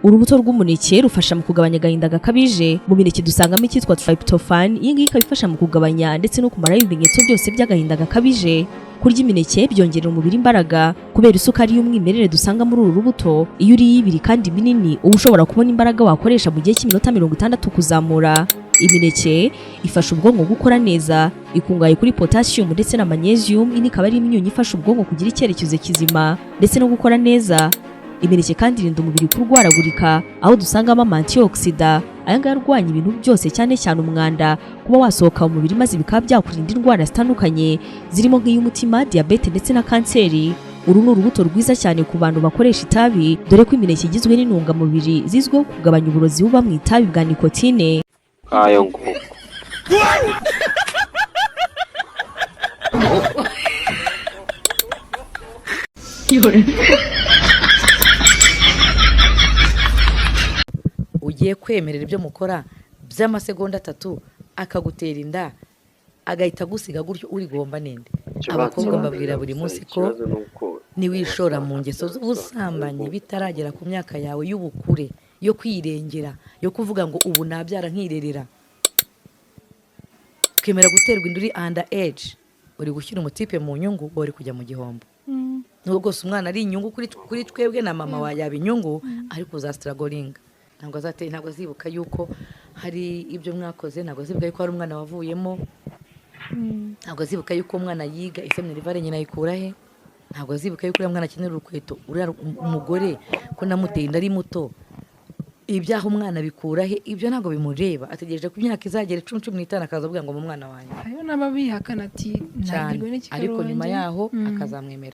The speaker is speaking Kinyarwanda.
Urubuto rw'umuneke rufasha mu kugabanya agahinda gakabije. Mu mineke dusangamo icyitwa tryptophan, iyi ngiyi ikaba ifasha mu kugabanya ndetse no kumaraho ibimenyetso byose by'agahinda gakabije. Kurya imineke byongerera umubiri imbaraga kubera isukari y'umwimerere dusanga muri uru rubuto. Iyo uriye ibiri kandi minini, uba ushobora kubona imbaraga wakoresha mu gihe cy'iminota 60 kuzamura. Imineke ifasha ubwonko gukora neza, ikungahaye kuri potassium ndetse na magnesium, iyi ikaba ari imyunyu ifasha ubwonko kugira icyerekezo kizima ndetse no gukora neza. Imineke kandi irinda umubiri kurwaragurika, aho dusangamo ama antioxidant, aya ngaya arwanya ibintu byose cyane cyane umwanda kuba wasohoka mu mubiri, maze bikaba byakurinda indwara zitandukanye zirimo nk'iy'umutima, diyabete ndetse na kanseri. Uru ni urubuto rwiza cyane ku bantu bakoresha itabi, dore ko imineke igizwe n'intungamubiri zizwiho kugabanya uburozi buba mu itabi bwa nikotine. Ayo nguko. Ugiye kwemerera ibyo mukora by'amasegonda 3 akagutera inda agahita agusiga gutyo, uri guhomba ninde? Abakobwa mbabwira buri munsi ko niwishora mu ngeso z'ubusambanyi bitaragera ku myaka yawe y'ubukure yo kwirengera, yo kuvuga ngo ubu nabyara nkirerera, ukemera guterwa inda uri under age, uri gushyira umutipe mu nyungu, wowe uri kujya mu gihombo. Nubwo rwose umwana ari inyungu kuri twebwe na mama wa yaba inyungu, ariko uzastrugglinga. Ntabwo azate, ntabwo azibuka yuko hari ibyo mwakoze, ntabwo azibuka yuko hari umwana wavuyemo, ntabwo azibuka yuko umwana yiga, ese minerval nyina ayikura he? Ntabwo azibuka yuko uriya mwana akenera urukweto, uriya umugore ko namuteye inda ari muto, ibyaha umwana bikura he? Ibyo ntabwo bimureba. Ategereje ko imyaka izagera 10, 15 akaza avuga ngo mu mwana wanjye. Hariho n'ababihakana ati cyane ntagirwe ariko nyuma n'ikikarongi. yaho akazamwemera.